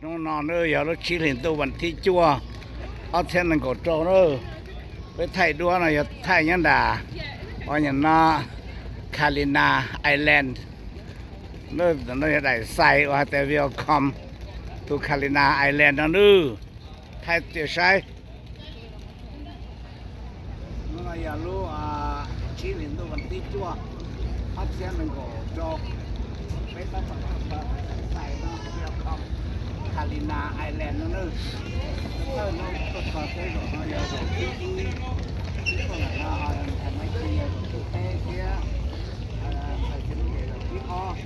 Hnub no na yog lub tsib hlis ntuj vas thib cuaj, ob txhiab nees nkaum rau na. Peb thaij duab no yog thaij nyob nram, ua nyam no, Kalina Island. No yog daim xais uas hais tias Welcome to Kalina Island no nawb. Thaij tias saib. Hnub no yog lub tsib hlis ntuj vas thib cuaj, ob txhiab nees nkaum rau. Peb tab tom tuaj txog daim xais no, Welcome Kalina Island no nawb. Thawj hnub tuaj txog peb zaum no yog zaum thib ib, tuaj ntawm no, ntawm no ces yog zaum thib peb thiab, ntawm ces zaum thib ob.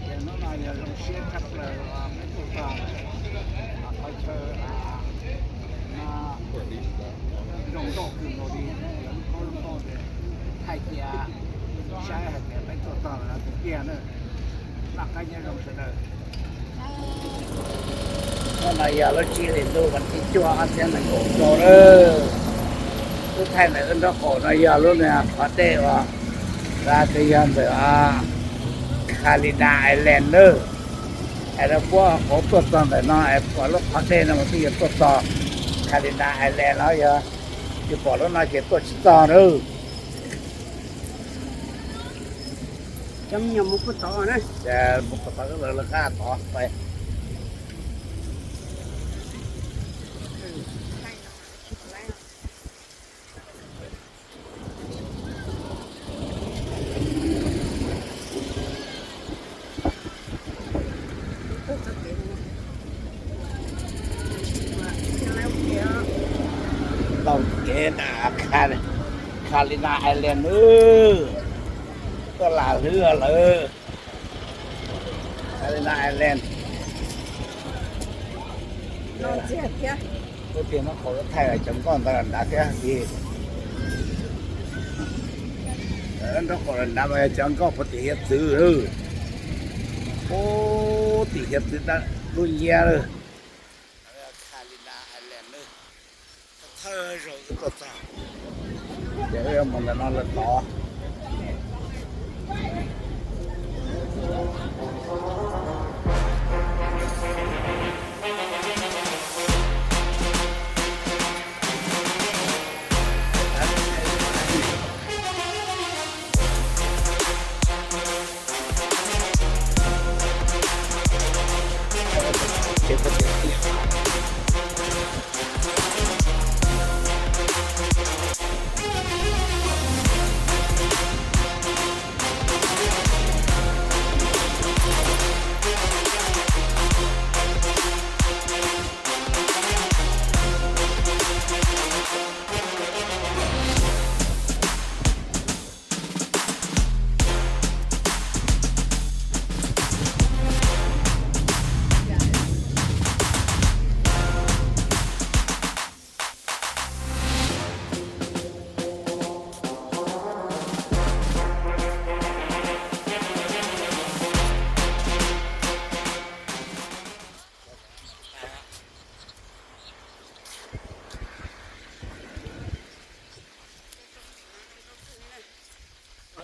Ces hnub no yog zoo siab tshaj plaws uas peb tuaj txog ntawm qhov chaw no, zoo nkauj kawg nkaus li, yog lub koob lub nkauj ntawd, thaij cia saib hais tias peb tuaj txog ntawm no tiag tiag na. Noj qab nyob zoo sawv daws. Hnub no yog lub tsib hlis ntuj vas thib cuaj ob txhiab nees nkaum rau lawm. Lub thaij ntawm wb nraub qaum no yog lub qhov dej uas, tias yog ntawm Kalina Island nawb. Es rau puab qauv tuaj txog ntawm no es pom lub qhov dej no mas twb yog tuaj txog Kalina Island los yog tsis pom lub no ces tuaj tsis txog nawb. Cov me nyuam mus puag tod na. Mus puag tod, lawv qab tod pais. Taug kev nram Kalina Island nawb. Tuaj lam hlwb lawm. Kalina Island. Ub, tias no qhov thaij cov nkauj ntawd nrad thiab. Nraub qaum nrad mas yog cov nkauj puag tim hiav txwv. Ub, tim hiav txwv lub nyiab lawm. Kalina Island nawb. Thawj zaug wb tuaj txog, ces wb yuav mus ntawm no lawm tod.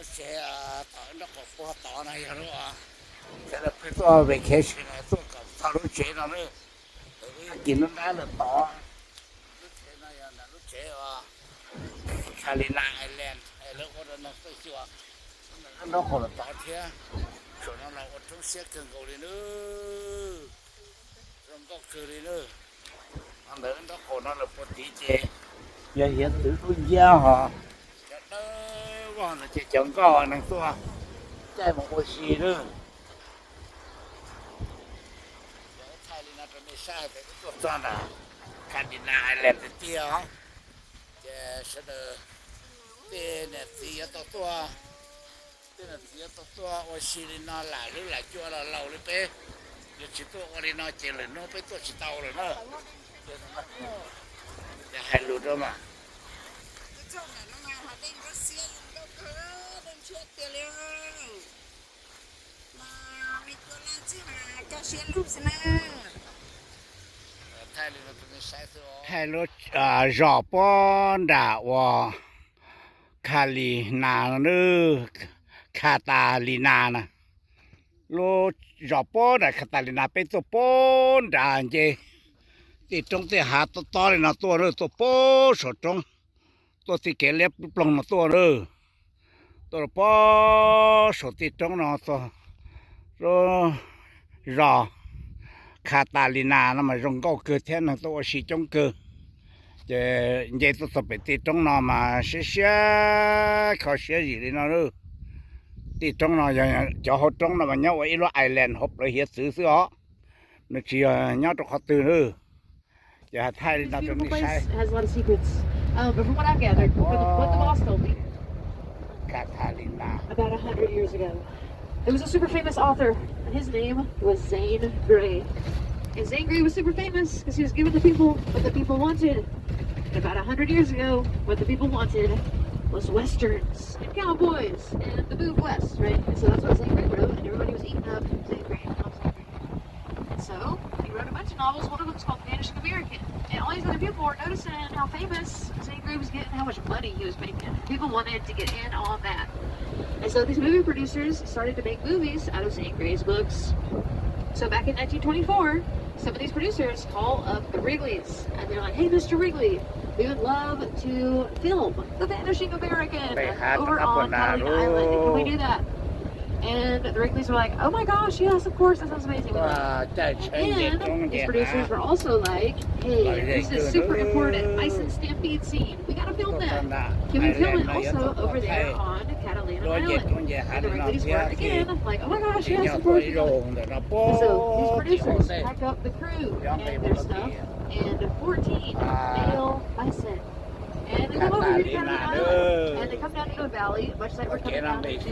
Lub tsev tom nraub qaum puag tod no yog lub, sawv daws pheej tuaj vacation tuaj kom txog lub tsev no na. Wb kis nruab nrab lawm tod. Lub tsev no yog ntawm lub tsev uas Kalina Island es lawv ua rau no txawj xyuas. Nraub qaum lawm tod thiab, saum no los ua roob siab kawg nkaus li nawb. Zoo nkauj kawg li nawb. Ntawm nraub qaum no lawm puag tid ces yog hiav txwv dub nciab hos, cov dawb vog ntawd ces cov nkauj neeg tuaj caij mus ua si nawb. Ces wb thaij li no rau nej saib hais tias wb tuaj txog nram Kalina Island tiag tiag os. Ces sawv daws, tej niam txiv yuav tau tuaj, tej niam txiv yuav tau tuaj ua si li no lam hlwb lam cua los laus li peb, yog tsis tuaj ua li no ces lwm hnub peb tuaj tsis tau lawm na. Ces hais lus rau mas. Thaij lub zos puag nram uas Kalina, Katalina na. lub zos puag nram Kha Tas Lis Nas, peb tuaj puag nram nce tej roob tej hav tob tob li no tuaj, tuaj puag saum roob, tuaj tej kev liab ploog no tuaj, tuaj puag saum tej roob no txog lub zos Kha Tas Lis Nas no mas zoo nkauj kawg thiab neeg tuaj ua si coob kawg. Ces nce tuaj txog pem tej roob no mas siab siab kho siab zim li no. Tej roob no yog cov hauv roob no mas nyob ua ib lub island hauv plawv hiav txwv xwb os, nws tsis yog nyob rau qhov twg na. Ces hais thaij li no rau nej saib. Kha Tas Lis Nas. There was a super famous author, and his name was Zane Grey. And Zane Grey was super famous because he was giving the people what the people wanted. And about a hundred years ago, what the people wanted was westerns and cowboys and the move west, right? And so that's what Zane Grey wrote, and everybody was eating up Zane Grey and loved Zane Grey. And so he wrote a bunch of novels. One of them is called Vanishing American. And all these other people were noticing how famous Zane Grey was getting, how much money he was making. People wanted to get in on that. And so these movie producers started to make movies out of Zane Grey's books. So back in nineteen twenty-four, some of these producers call up the Wrigleys and they're like, "Hey, Mister Wrigley, we would love to film The Vanishing American over on Catalina Island. Can we do that?" And the Wrigleys were like, "Oh my gosh, yes, of course, that sounds amazing." And these producers were also like, "Hey, this is super important bison stampede scene. We gotta film that. Can we film it also over there on Catalina Island?" And the Wrigleys were again like, "Oh my gosh, yes, of course we will." So these producers pack up the crew and their stuff, and fourteen male bison. And they come over here to Catalina Island, and they come down to a valley, much like we're coming down to do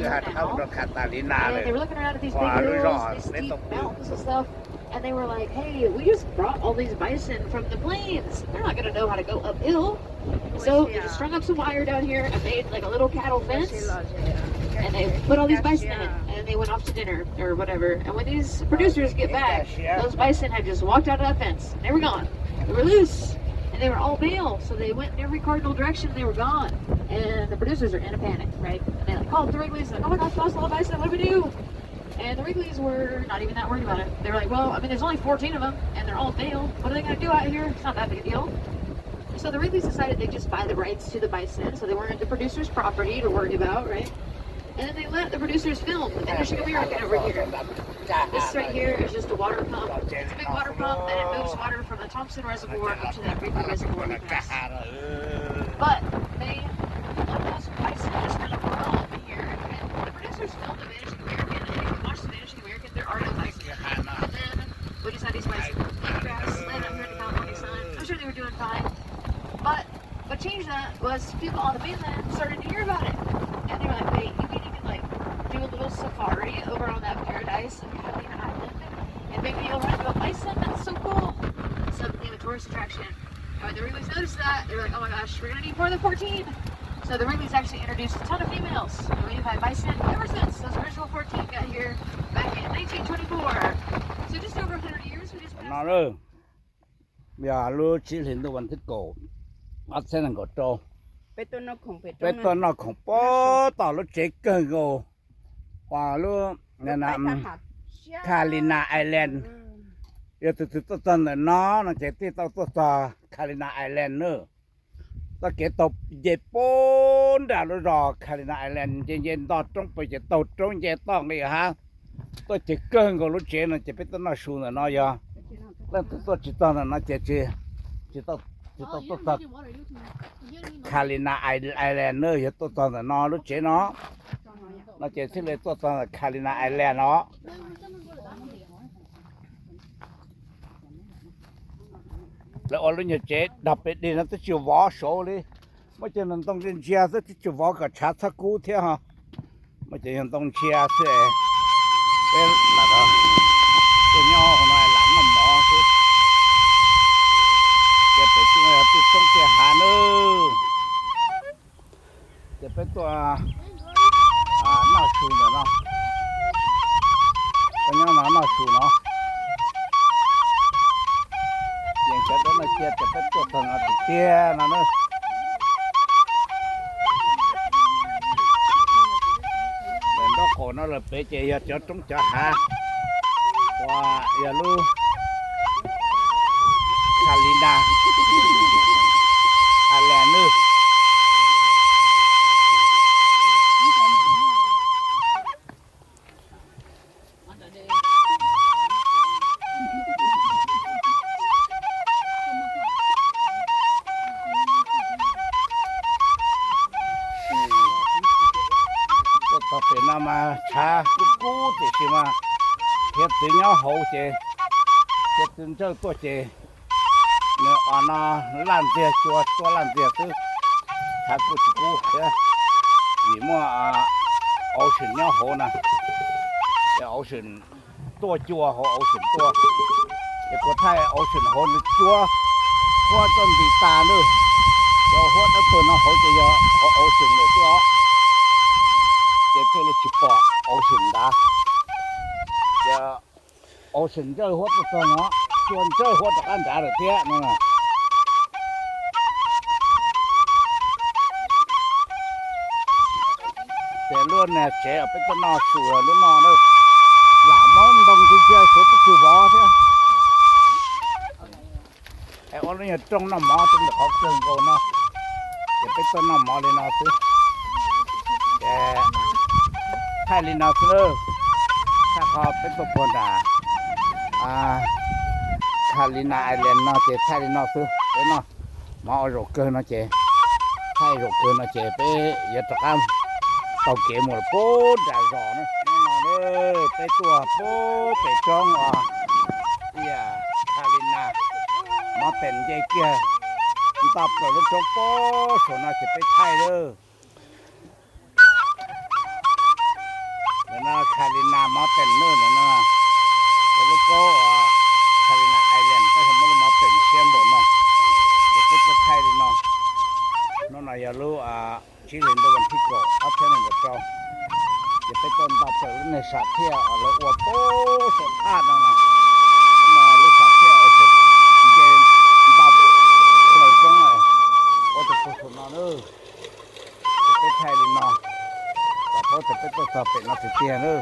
now. And they were looking around at these big hills, these steep mountains and stuff, and they were like, "Hey, we just brought all these bison from the plains. They're not gonna know how to go uphill." So they just strung up some wire down here and made like a little cattle fence. And they put all these bison in, and they went off to dinner or whatever. And when these producers get back, those bison had just walked out of that fence. They were gone. They were loose. And they were all male, so they went in every cardinal direction and they were gone. And the producers are in a panic, right? And they like called the Wrigleys, like, "Oh my gosh, lost all the bison, what do we do?" And the Wrigleys were not even that worried about it. They were like, "Well, I mean, there's only fourteen of them, and they're all male. What are they gonna do out here? It's not that big a deal." So the Wrigleys decided they'd just buy the rights to the bison, so they weren't the producer's property to worry about, right? And then they let the producers film the Vanishing American over here. This right here is just a water pump. It's a big water pump, and it moves water from the Thompson Reservoir up to that Wrigley Reservoir we passed. But they let those bison just kind of roam here, and the producers filmed the Vanishing American, and if you watch the Vanishing American, there are no bison. And then we just had these bison eating grass, laying out here in the California sun. I'm sure they were doing fine. But what changed that was people on the mainland started to hear about it. And they were like, "Wait, you can even like do a little safari over on that paradise of Catalina Island. And maybe you'll run into a bison. That's so cool." So it became a tourist attraction. And when the Wrigleys noticed that, they were like, "Oh my gosh, we're gonna need more than fourteen." So the Wrigleys actually introduced a ton of females. And we've had bison ever since those original fourteen got here back in nineteen twenty-four. So just over a hundred years, we just passed. No, yog lub tsib hlis ntuj vas thib kaum, ob txhiab nees nkaum rau, peb tuaj noj khoom puag tom lub tsev kawg nkaus, lub Catalina Island. Yog tus twg tuaj txog ntawm no no ces thiaj tau tuaj txog Catalina Island na. Txoj kev taug nce puag nram lub zos Catalina Island, nce nce nto roob pem ces taug roob nce toj nqis hav, tuaj ces kawg nkaus lub tsev no ces peb tuaj noj su ntawm no. Yog leej twg tuaj tsis txog ntawm no ces tsis tau, tsis tau tuaj txog Catalina Island na. Yog tuaj txog ntawm no lub tsev no, no ces thiaj li tuaj txog Catalina Island no. Lawv ua lub nyuag tsev dog pem dig no twb tsis vov saud li, muab cov ntoo ntsia ntsia xwb twb tsis vov kom tshav txhob kub thiab ho. Muab cov yog ntoo ntsia xwb, peb lam tuaj nyob hauv no lam noj mov xwb. Ces pem tej no yog tej roob tej hav nawb. Ces peb tuaj noj su ntawm no, tuaj nyob no noj su no. Ces cov dab no cia ces peb tuaj txog no tiag tiag no na. Daim ntaub Qaum no lawm pem ces yog cov roob cov hav uas yog lub Carolina Island nawb. Tuaj txog pem no mas tshav kub kub tiam sis mas hiav txwv nyob hauv ces hiav txwv ntsawj tuaj ces nws os no laj ntxiag, cua tuaj laj ntxiag xwb, tshav kuj tsis kub thiab vim muaj ocean nyob hauv na, ces ocean tuaj, cua hauv ocean tuaj. Ces kuv thaij ocean hauv nws cua huab txoj nti tas nawb, cov huab dawb paug no hauv ces yog hauv ocean lawm xwb os, ces thiaj li tsis pom ocean ntawd. Ces ocean ntsawj huab tuaj txog no, cua ntsawj huab rov qab nrad lawm thiab no. Ces lub niag tsev uas peb tuaj noj su lub no na, lam mob ntoo ntsia ntsia suav twb tsis vov thiab. Es ua lub nyuag rooj noj mov rau ntawm qhov kawg nkaus no, ces peb tuaj noj mov li no xwb. Ces thaij li no xwb, thaij qhov peb tuaj puag nram Carolina Island no ces thaij li no xwb. Peb noj mov ua zaum kawg no ces thaij zaum kawg no ces peb yuav rov qab taug kev mus lawm puag nram zos na. Hnub no peb tuaj puag pem roob os, tiaj Carolina Mountain nce kiag nto plaws lub roob puag saum no ces peb thaij lawm. Ntawm no Carolina Mountain nawb, ntawm no ces lub kaub Carolina Island tab sis muaj lub mountain siab npaum no, ces peb tuaj thaij li no. Hnub no yog lub tsib hlis ntuj vas thib kaum ob txhiab nees nkaum rau, ces peb tuaj nto plaws lub niag sam thiaj uas lawv ua puag saum thaj no na. Hnub no lub sam thiaj uas nce nto plaws roob ua tus puag saum no na. Ces peb thaij li no, kom paub tias peb tuaj txog pem no tiag tiag na.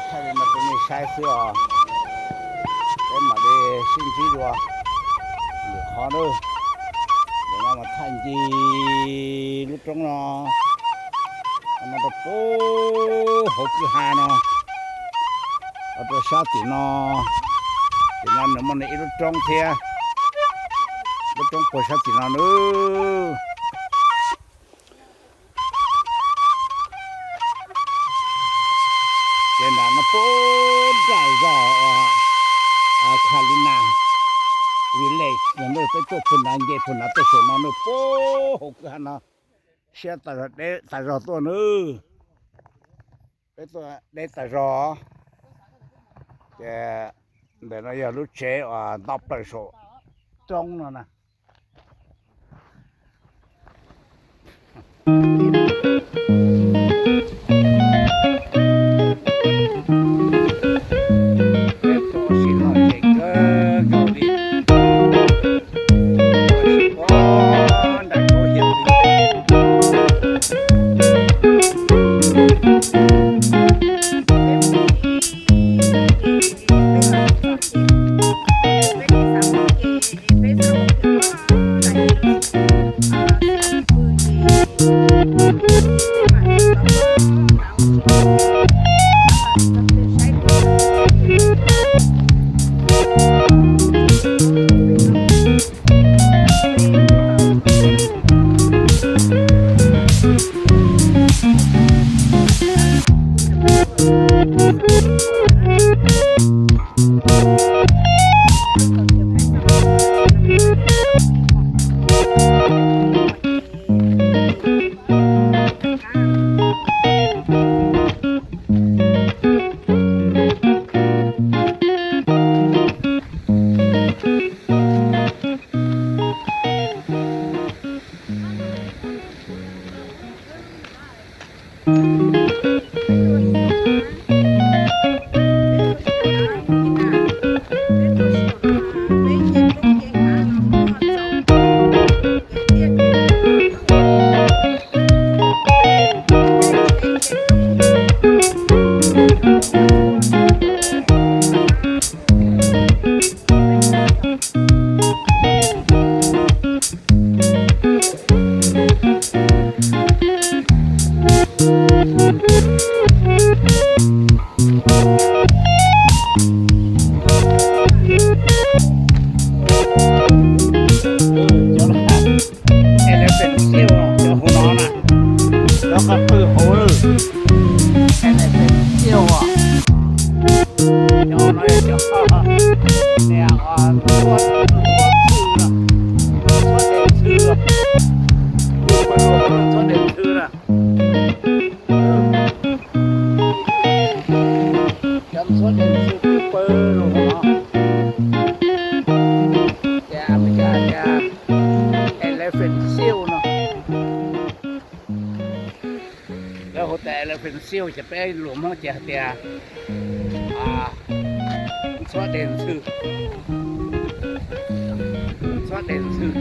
Thaij li no rau nej saib xwb os. Peb mam li sib ntsib dua lwm qhov na. Ntawm no mas thaij ncig lub roob no, no rau puag hauv kwj ha no, rau sab tim no, tim no nws muaj nws ib lub roob thiab, lub roob puag sab tim no nawb. Ces nram no puag nram zos Carolina Village no, peb tuaj puag nrad nce puag nrad tuaj saum no nawb, puag hauv kwj ha no, siab tas zog tuaj nawb. Peb tuaj deb tas zog. Ces ntawm no yog lub tsev uas nto plaws saum roob no na. Peb tuaj ua si lom zem kawg nkaus li. Ua si puag nram khaub hiav txwv. Elephant Seal no. Lawv hu tias Elephant Seal ces peb lus Hmoob ces hais tias ntxhuab dej ntxhw, ntxhuab dej ntxhw.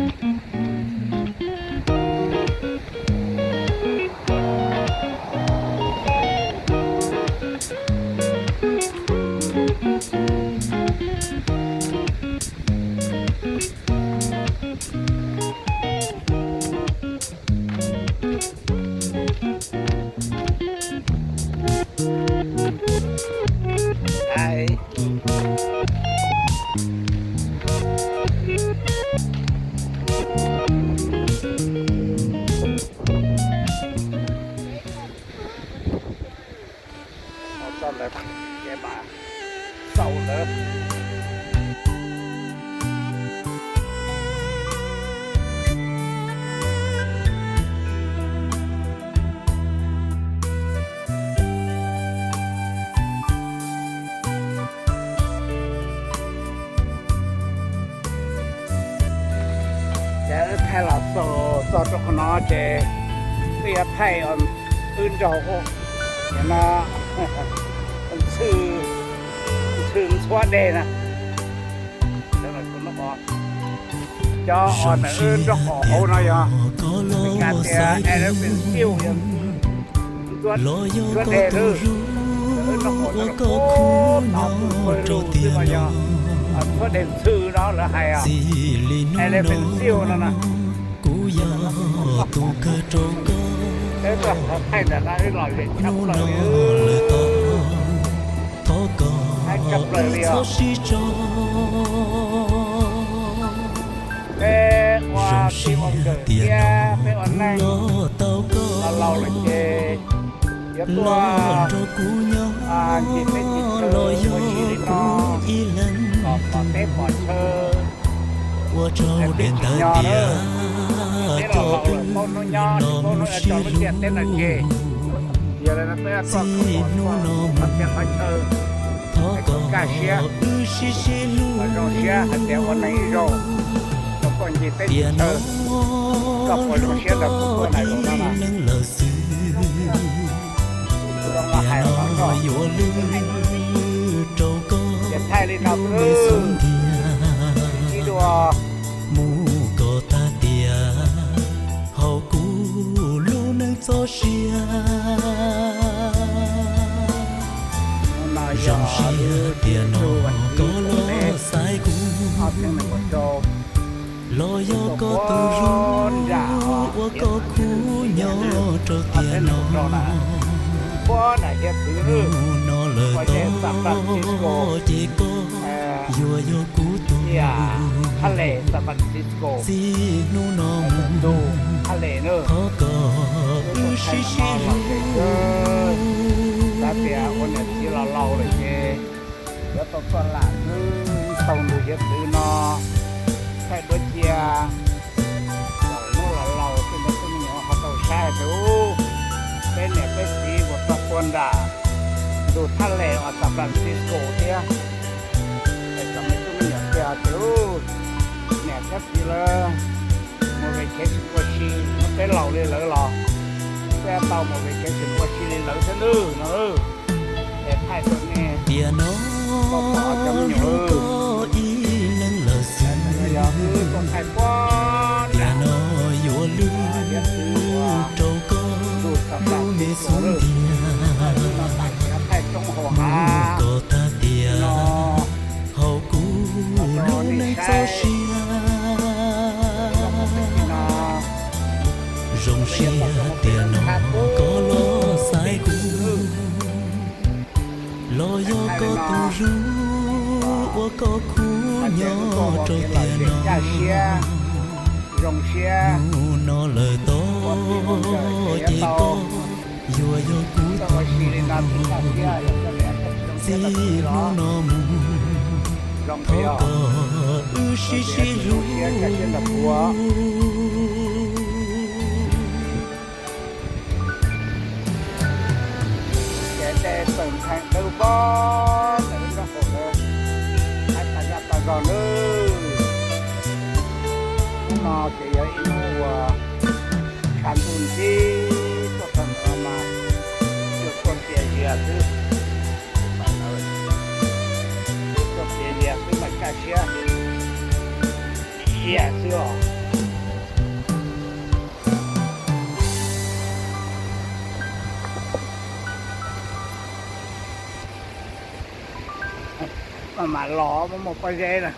Txog ntawd ces mam xaus lawm. Ces wb thaij los xaus txog rau qhov no ces wb yuav thaij wb nraug no, ntxhw, ntxhw ntxhuab dej na. Cov uas ntawm wb nraub qaum hauv no yog Meskas tias Elephant Seal, ntxhuab dej lawm. Wb nraub qaum no tod pw pawg lug xwb mas yog ntxhuab dej ntxhw no lawv hais os, Elephant Seal no na. Peb tuaj thaij ntawm no wb lom zem tshaj plaws li. Thaij tshaj plaws li os. Peb ua txiv ua nkawm thiab peb ua neej los laus lawm ces yuav tuaj ncig teb ncig chaw ua si li no kom pom teb pom chaw. Ua tsaug tsis nyob na, peb los laus lawm paub hnub nyob tsis paub hnub yuav tso lub ntiaj teb no tseg. Yog li no peb tuaj kom pom txhua qhov txhia qhov chaw, es kom kaj siab, kom zoo siab hais tias ua neeg ib zaug, kom koj ncig teb ncig chaw, koj puas zoo siab ntawm kuv tuaj na. Zoo no hais los zoo, ces thaij li no xwb, ib dua. Mus kom tag tias hauv kuv lub neej txoj sia. Zoo siab tias no koj los xaiv kuv, los yog koj tus hlub uas koj khub nyob rau tiam no. Hnub no lawm tod ces koj yuav yog kuv tus hlub. Txij hnub no mus thov kom wb sib sib hlub. Xav tias ua niam txiv los laus lawm ces yuav tau koj lam xwb, tau ntu hiav txwv no thaij duab cia. Thaum hnub los laus tej ntawd tus me nyuam ho tau saib tias peb niam peb txiv mus txog puag nram ntu thaj les uas San Francisco thiab. Es thaum me tub me nyuam tias tias niam thiab txiv lawv mus vacation ua si, hnub peb laus li lawv los peb tau mus vacation ua si li lawv thiab nawb no. Es thaij rau nej tias no koj pom cov me nyuam ib leeg lawm xwb. Yog wb tuaj thaij puag nram no yuav lwb rau koj lub neej xub ntiag. Mus kom tag tias hauv kuv lub neej txoj sia. Zoo siab tias no koj los xaiv kuv, los yog koj tus hlub uas koj khub nyob rau tiam no. Hnub no lawm tod ces koj yuav yog kuv tus hlub. Txij hnub no mus thov kom wb sib sib hlub. Ces tej txawm ntxhais dawb vog ntawm lub nroog qaum ntawd, hais tas zaj tas zog nawb. No ces yog ib lub uas tshav ntuj ntxhib tuaj txog ntawm no mas yuav tuaj txias zias xwb. Tuaj txias zias xwb mas kaj siab zias xwb os. Mas mam los muaj muaj pob zeb na.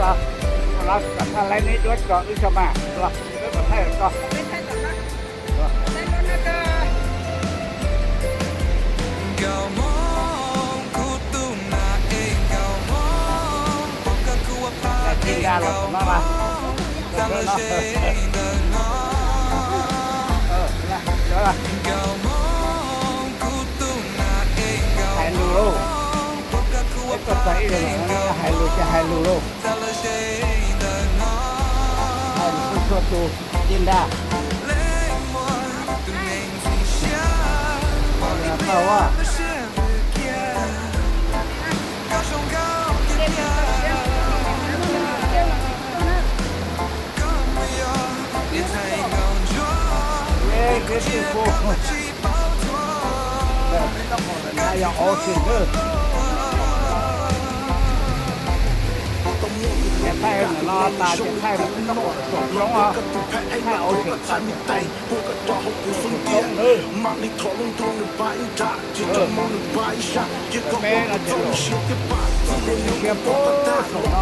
Los, los kom thaij laib neb duab tso wb tso mas, los wb kom thaij tso. Tij Nra los tom no mas, hais lus lauj, peb tuaj txog ib zaug no hais lus ces hais lus lauj. Hais lus kuj txhua tus Tij Nra. Tau a. Yog auction xwb. Ces thaij ntawm no tas ces thaij rau tsoom roob os, thaij auction thaij rau tsoom roob nawb. Peb no ces los siab pab saum no.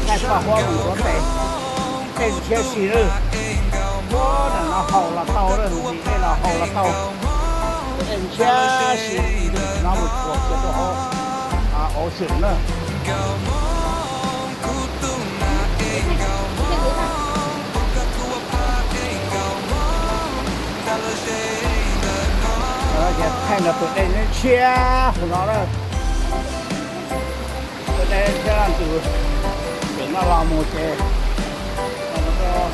Thaij paj huab mus ua tes, tej ntshiab si lawm. Ua ntawm no haus los tau lawm, ntxim tej los haus los tau. Tej ntshiab si no mus tsuas kiag rau hauv auction na. Ces thaij no tus dej ntshiab hauv no na. Tus dej ntshiab no tus, ces no los mus ces, no, no, no,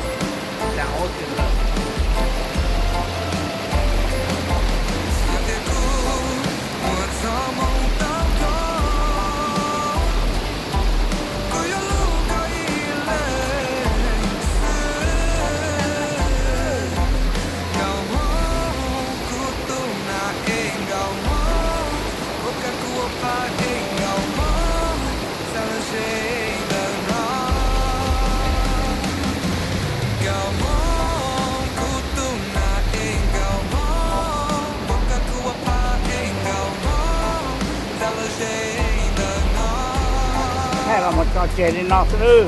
Thaij los mus tso tseg li no xwb nawb.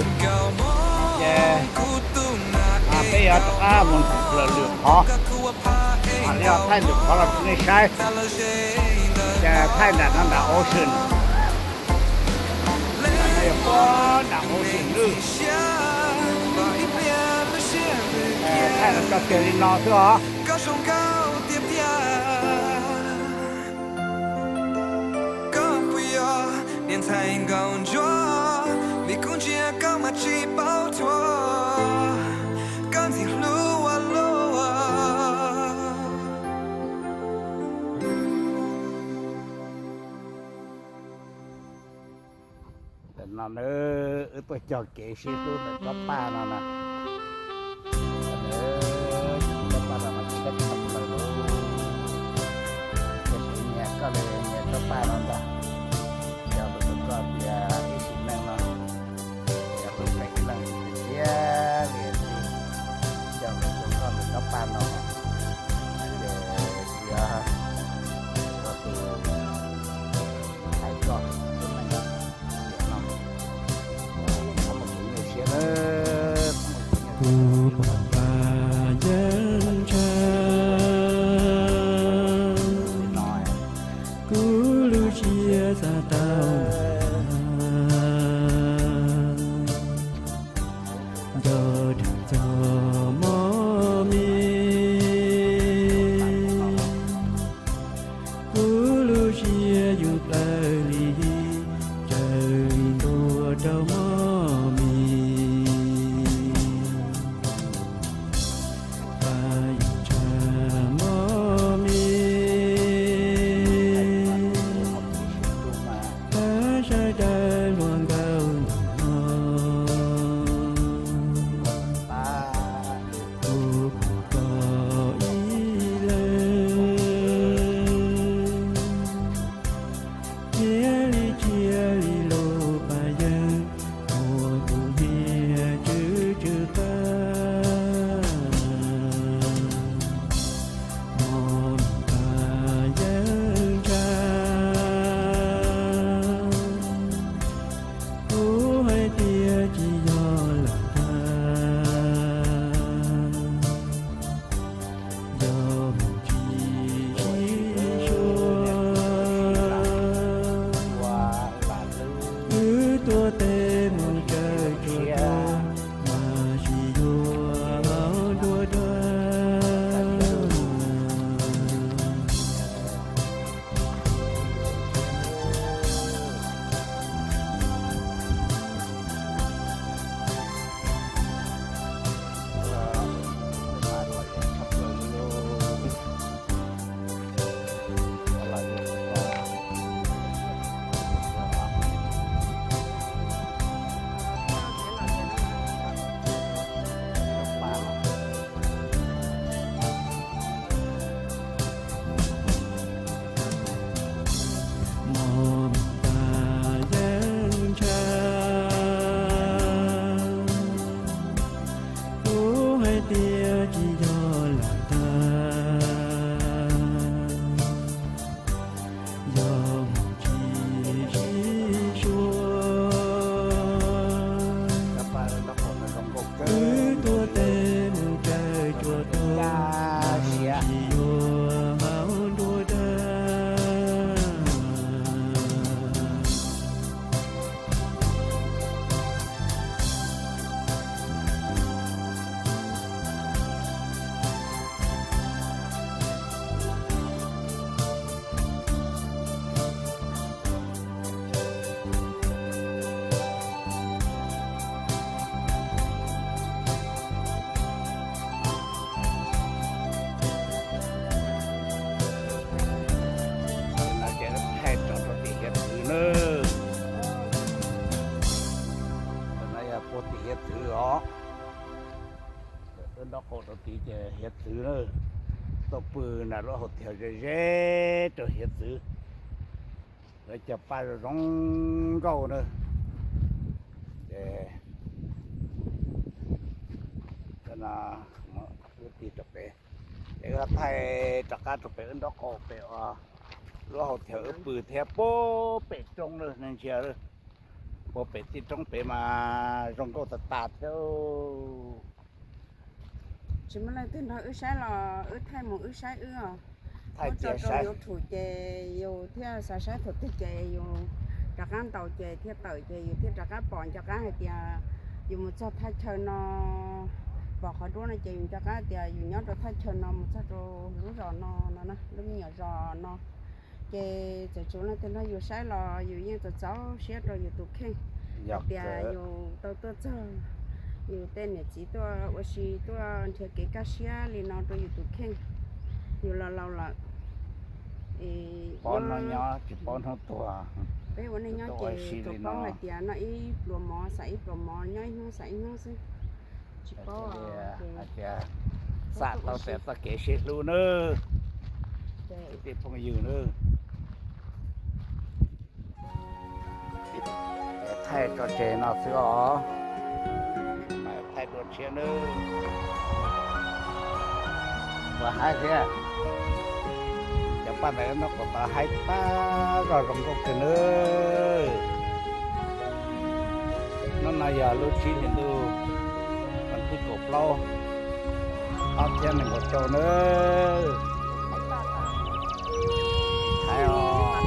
Ces peb yuav rov qab mus lawm lwm qhov, mam li thaij lwm qhov los rau nej saib. Ces thaij nram no nram auction, nram auction nawb. Thaij los tso tseg li no xwb os. Tam no nawb, wb tuaj cog kev sib hlub ntawm tsob paj no na. Tsob paj no mas tshiab tshaj plaws lauj. Ces kuv nyiam koj li nyiam tsob paj no ntag. Cog lus rau koj tias ib sim neej no, cog lub pem ib leeg tiag tiag li, cog lus rau koj ntawm tsob paj no, ces yuav ua tus hais koj tus neeg tiam no. Txhob mus kuv nyuaj siab nawb, txhob mus kuv nyuaj siab. Kuv pom paj ncaj ntsha, kuv lub siab xav tau ntag. tim hiav txwv os. Wb nraub qaum rau tid ces hiav txwv na, tuaj pw nram lub hau thiav ze ze rau hiav txwv. Lawv cog paj zoo nkauj na. Ces no, wb tig rau pem, ces wb thaij rov qab rau pem wb nraub qaum pem uas lub hau thiav wb pw thiab puag pem roob na, nej ntsia, puag pem tij roob pem mas zoo nkauj tas tas thiab. Tsis muaj leej twg nrog wb saib los wb thaij mus wb saib wb os. Thaij muab tso rau YouTube ces yus thiaj xav saib thaum twg ces yus rov qab ntaus ces thiaj tawm ces yus thiaj rov qab pom nco qab hais tias yus mus txog thaj chaw no, pom qhov duab no ces yus nco qab tias yus nyob rau thaj chaw no mus txog rau lub zos no no, lub me nyuam zos no. Ces txawm tsis muaj leej twg nrog yus saib los yus yeej txaus txaus siab rau yus tus kheej hais tias yus tau tuaj txog, yus tej niam txiv tuaj ua si tuaj nrhiav kev kaj siab li no rau yus tus kheej. Yus los laus lawm, paub hnub nyob tsis paub hnub tuag. Peb ua neej nyob ces tsuas paub hais tias noj ib pluas mov xav ib pluas mov, nyob ib hnub xav ib hnub xwb. Tsis paub hais tias xam tau tias txoj kev sib hlub nawb, kwv tij phooj ywg nawb. Thaij tso tseg no xwb os, thaij dua tshiab nawb. Ua haib thiab, cov paj ntawd noj kom tau haib tag zog zoo nkauj kawg nawb. Hnub no yog lub tsib hlis ntuj, vas thib kaum plaub, ob txhiab nees nkaum rau nawb. Haib os,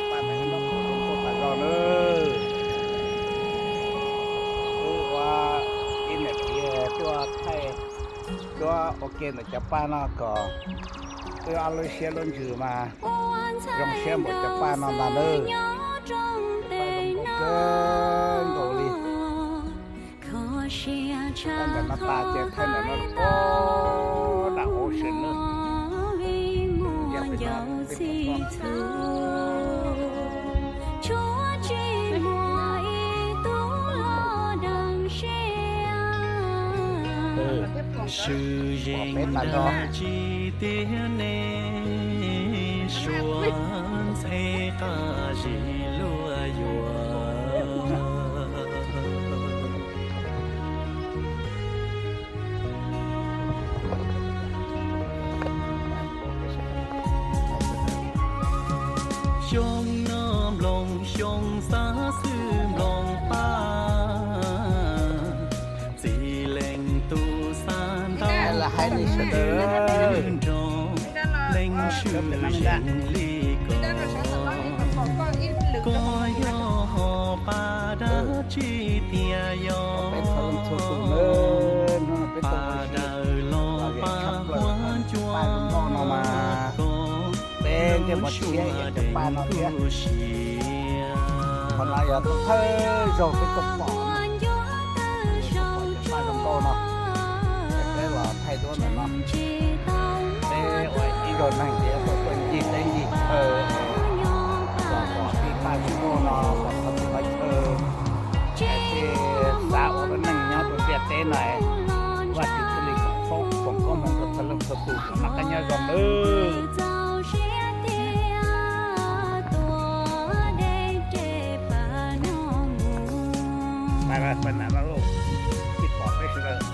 paj ntawd noj kom zoo nkauj tag zog nawb. Wb ua ib niam txiv tuaj thaij, tuaj ua ke ntawm cov paj no kom wb ob lub siab lub ntsws mas zoo siab npaum cov paj no ntag nawb. Paj zoo nkauj kawg nkaus li. Thaij ntawm no tas ces thaij ntawm no puag nram hauv sawv nawb. Pom peb tas zog. Xyoo no nploos xyoo xav xwb nploos paj, txiv leej tus xav ntau nrog leej swm zeej li ko. Koj yog paj dab tsi tiag yog paj daws los paj huab cua ko. Peb ntsej muag tshiab yog cov paj no thiab. Qhov no yog thawj zaug peb tuaj pom, peb tuaj pom cov paj zoo nkauj no, ces peb los thaij duab ntawm no. Peb ua ib zaug neeg ces yuav tau tuaj ncig teb ncig chaw, los pom tib paj zoo nkauj no, pom qhov twg qhov chaw, thiaj xav ua lub neej nyob rau ntiaj teb no. Vajtswv thiaj li foom, foom koob hmoov rau txhua leej txhua tus kom noj qab nyob zoo nawb. Peb pom peb sawv daws.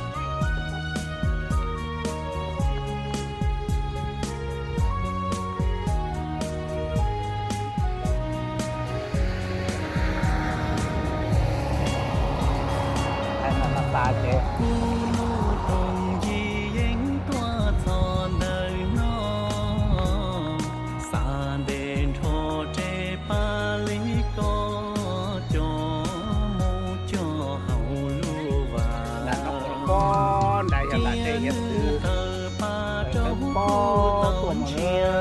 Kuv mus toom ncig yeeb tuaj txog ntawm no, xav ntes nrho reb paj li ko, coj mus cog hauv lub vas. Cia nws tawg paj rau kuv tau ntsia,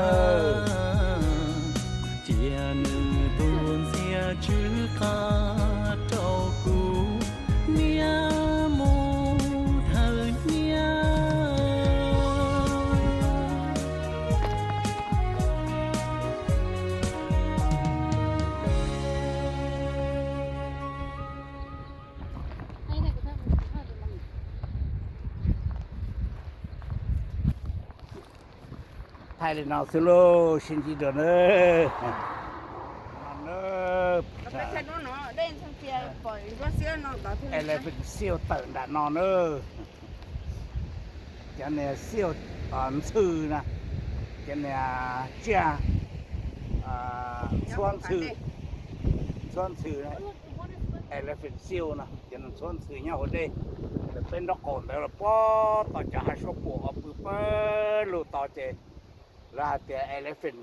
cia nws tus ntxhiab tsw qab rau kuv niaj mus dhawv hnyiab. Thaij li no xwb lauj, sib ntsib dua nawb. Elephant Seal tawm nram no nawb. Cov niag seal, ntxhw na, cov niag tsiaj ntxhuab ntxhw, ntxhuab ntxhw, elephant seal no, cov ntxhuab ntxhw nyob hauv dej. Peb nraub qaum ntawd los puag tom cov hav suab puam uas pw pawg lug tod ces lawv hais tias elephant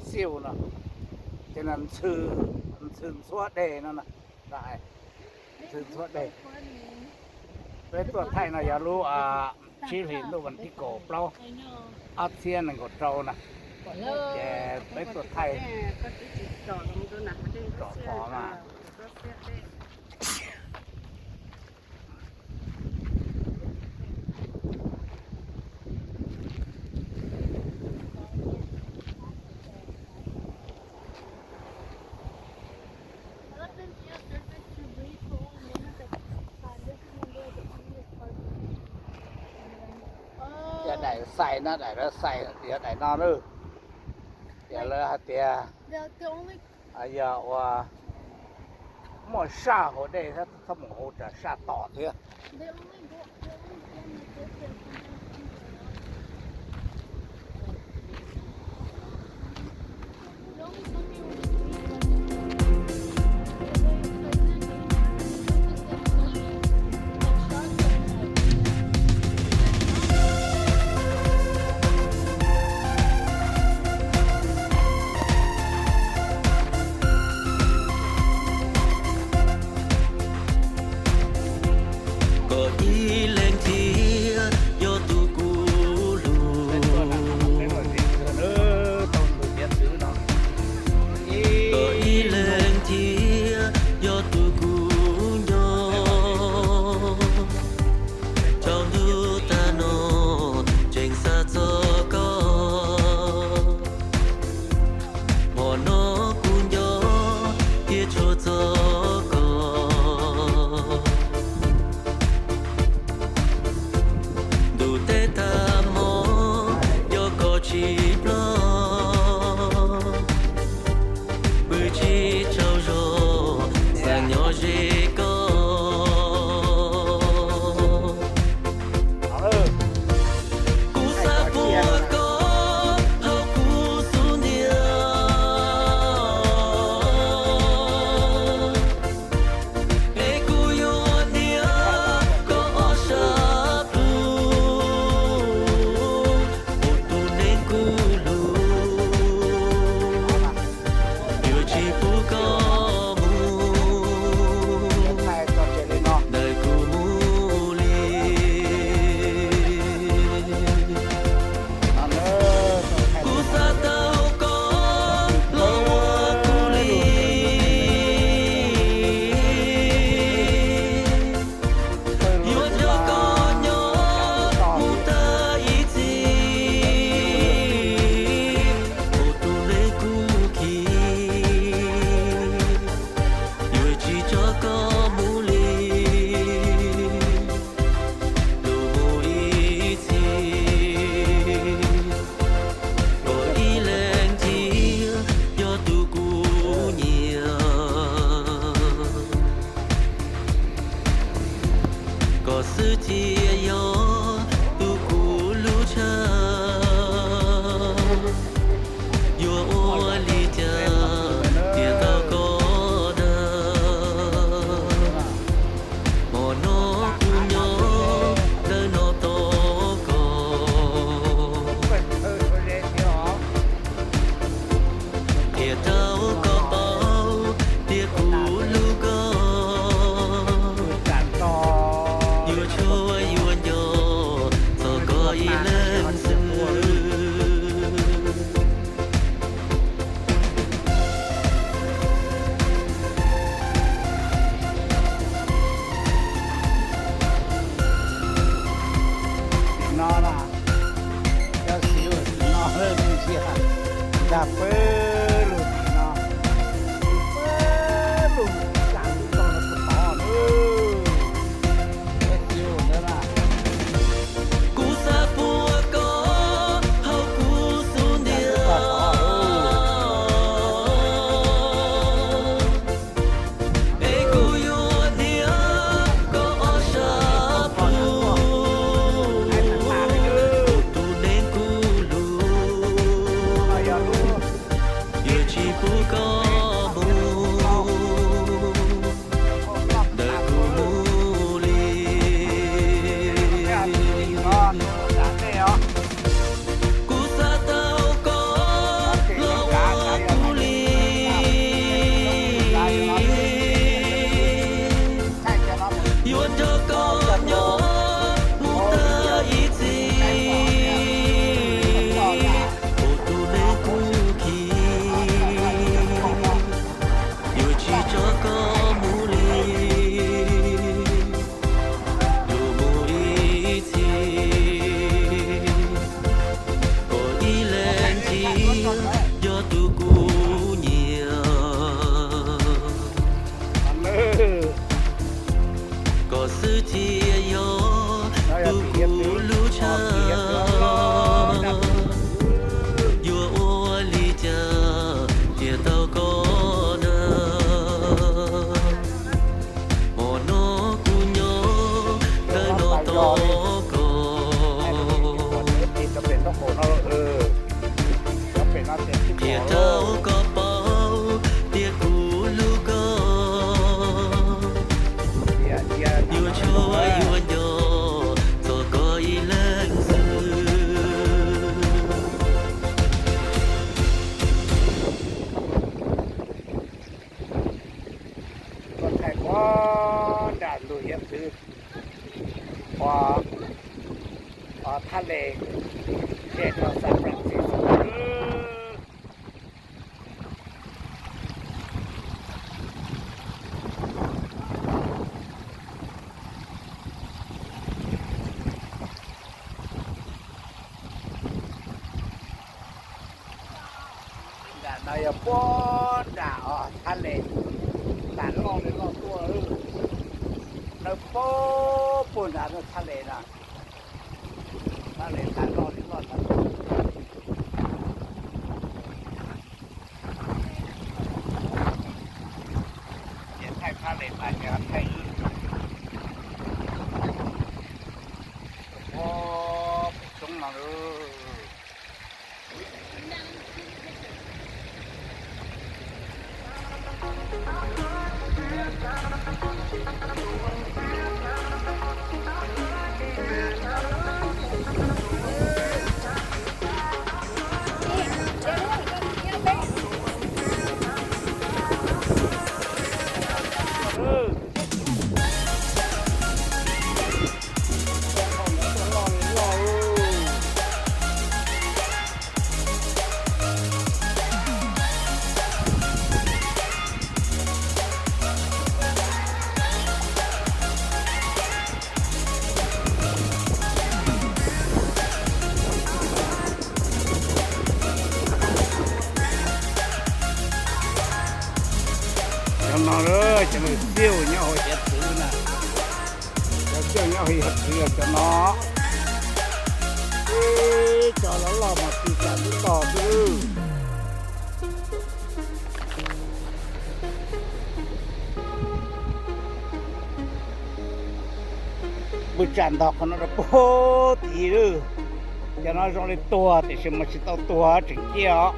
seal no, ces ntxhw, ntxhw ntxhuab deg no, ntxhw ntxhuab deg. Peb tuaj thaij no yog lub tsib hlis ntuj vas thib kaum plaub, ob txhiab nees nkaum rau na, ces peb tuaj thaij tsom qos mas. Yog daim xais no, daim lawv xais yog daim no na. Yog lawv hais tias yog uas muaj saj hauv dej thiab txhob mus hauv raws saj tom thiab. Kom ib leeg thiab yog tus kuv hlub, kom ib leeg thiab yog tus kuv nco. Tsaus ntuj tag no tseem xav txog koj. Hmo no kuv nco thiab tshua txog koj. Ntuj teb tag hmo yog koj tsis ploj, pw tsis tsaug zog xav nyob ze koj. Kuv xav puag koj hauv kuv xub ntiag, es kuv yuav nias koj ob sab plhu, ua tus neeg kuv hlub, yuav tsis pub koj mus ntawm kuv mus li. Kuv xav tau koj los ua kuv li, yuav nrog koj nyob mus tag ib txhis, ua tus neeg kuv khib, yuav tsis tso koj mus li. Los mus ib txhis, kom ib leeg thiab yog tus kuv nyiam, koj xwb thiaj yog tus kuv lub tshaj. Yuav ua li cas thiaj tau koj na? Hmo no kuv nyob ntawm no tos koj, thiaj tau koj paub tias kuv hlub koj, yuav tshua yuav nco txog koj ib leeg xwb. Tim no na, cov xyuv tim no lawm ntsia, ntag pawg lug tim no, pawg lug tsa tau no puag tod na. Cov xyuv ntawd na. Kuv xav puag koj hauv kuv xub Twb thiaj yog tu kuv lub tshaj, yuav ua li cas thiaj tau koj na. Hmo no kuv nyob ntawm no tos koj, thiaj rau koj paub tias kuv hlub koj. Yuav tsuag yuav nco txog koj ib leeg xwb. Tuaj thaij puag nram ntug hiav txwv uas thaj les ze rau San Francisco. Nram no yog puag nram os thaj les, tas loj li loj tuaj, nws puag puag nram thaj les no, thaj les tas loj li loj. Ces thaij thaj les tas ces thaij wb puag pem roob no. Cov no lawm cov xiauj nyob hauv hiav txwv na. Cov xiauj nyob hauv hiav txwv yog cov no. Ib co loj loj mas tsis kam lub tog xwb. Npws tsam ntog qhov no rau puag tid lawm. Cov no zoo li tuag tiam sis mas tsis tau tuag tseem ciaj os.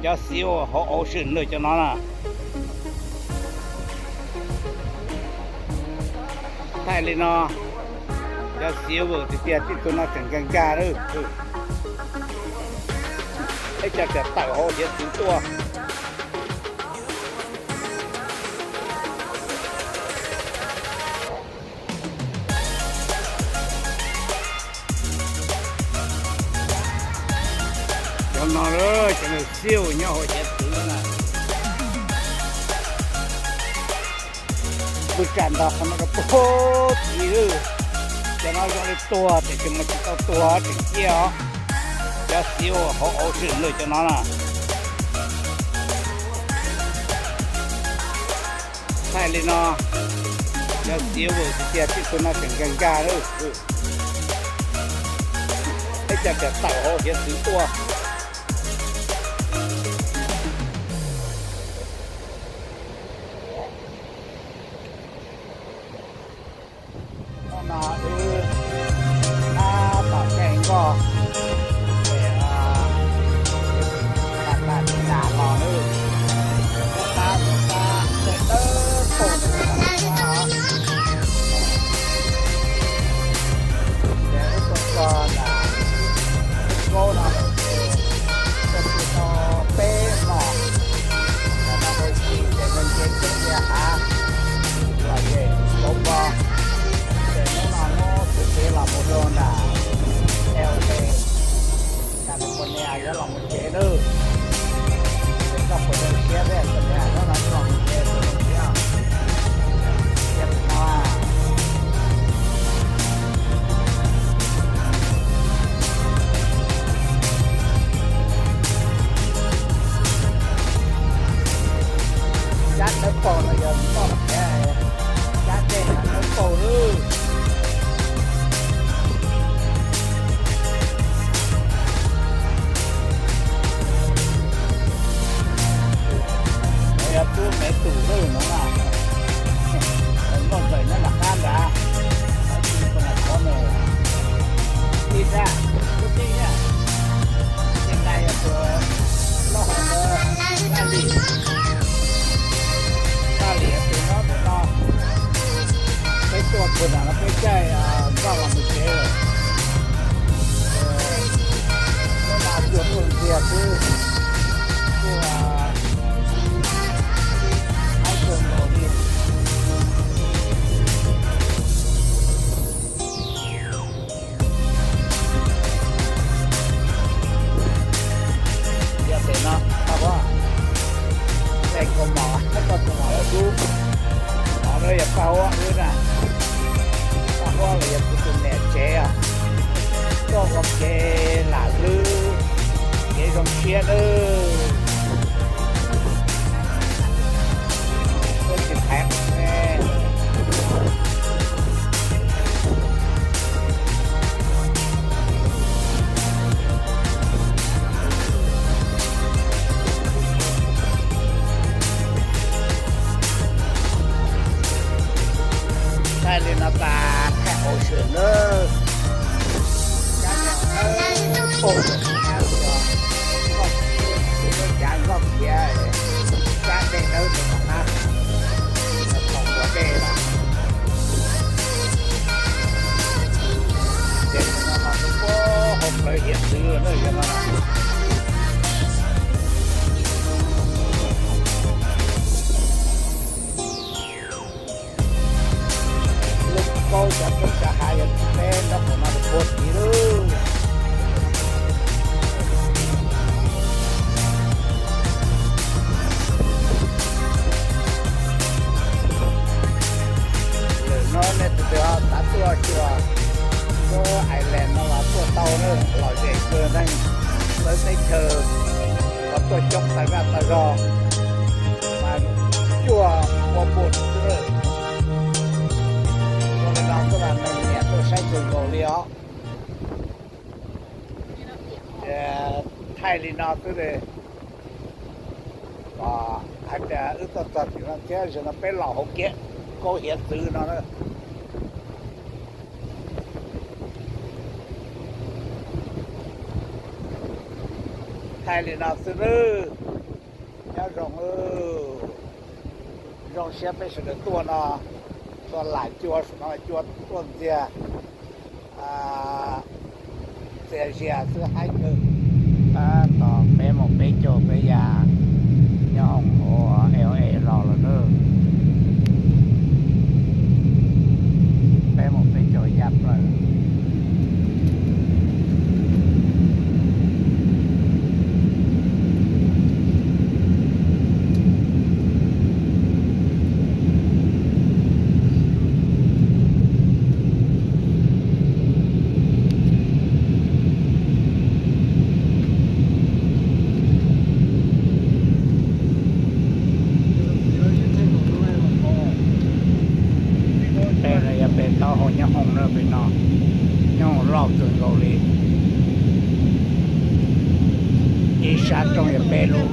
Cov xiauj hauv ocean lawm cov no na. Thaij li no, cov xiauj vwm tiag tiag tib tug no tseem nkag nkag lawm. Ib co tawm hauv hiav txwv tuaj. Cov no lawm cov xiauj nyob hauv hiav txwv na. Npws tsam ntog qhov no rau puag tid lawm. Cov no zoo li tuag tiam sis mas tsis tau tuag tseem ciaj os. Cov xiauj hauv ocean lawm cov no na. Thaij li no, cov xiauj vwm tiag tiag tib tug no tseem nkag nkag lawm. Ib co tawm hauv hiav txwv tuaj. Hnub no wb tab tom caij nkoj pem Santa Clara los nawb. Tab tom caij dawb paug no, ces wb tuaj txog nram Gold no lawm ces Ces nais yog tus loj hauv ntawd, Paj Lis, Paj Lis tus no tus no, peb tuaj puag nram no peb caij nkoj los mus tsev lawm. Hnub no cuag tuaj ntxiag xwb, kuj haib kawg nkaus li. Yog pem no, Paj Huab, tes kaus mom, koj tus mom lawv dub, mom no yog Paj Huab wb na. Paj Huab los yog kuv tus niam tsev os, tuaj ua kev lam lwb, kev zoo siab nawb. Tuaj tsis thaiv. Thaij li no tas thaij hauv xwm nawb. Cab dej, pom, cab nkoj khiav, cab dej dawb rau tom qab, thaum ua dej los. Ces no los rau puag hauv plawv hiav txwv na yog no. Lub kaub cov roob cov hav yog peb nrog qhov no rau puag tid lauj. Lwm hnub nej tus twg ho xav tuaj xyuas lub island no los tuaj tau na, lom zem kawg, neeg txawv teb chaws los tuaj coob tas zaj tas zog, mas cuaj ua npuas xwb na. Ua li no xwb los neeg nyiam tuaj saib kawg nkaus li os. Thaij li no xwb, hais tias wb tuaj txog tim no thiab, zaum no peb los hauv kiab kaub hiav txwv no na. Thaij li no xwb nawb. Nyob zoo, zoo siab peb sawv daws tuaj no, tuaj lam cua, saum no cua tuaj ntxiag, txias zias xwb haib kawg. Tab tom peb mus peb caug peb yas nyob hoom ua L A los lawm. Peb mus peb caug yas plaws. Peb no yog peb taub hau nyob hoom na, peb no nyob hoom loj kawg nkaus li. Ib sab roob yog peb lub.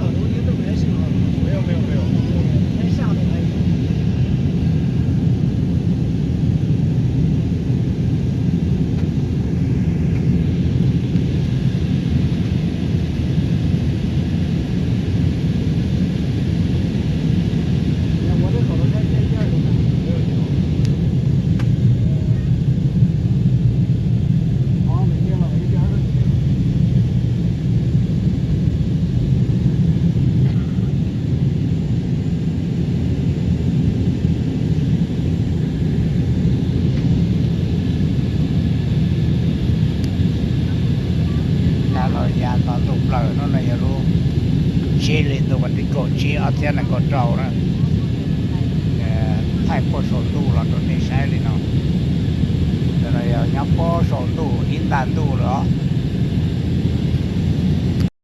Los yav tod ntuj plaws no no yog lub tsib hli ntuj vas thib kaum tsib ob txhiab nees nkaum rau na. Thaij puag saum ntuj los rau nej saib li no. Ntawm no yog nyob puag saum ntuj ib nta ntuj lawm os.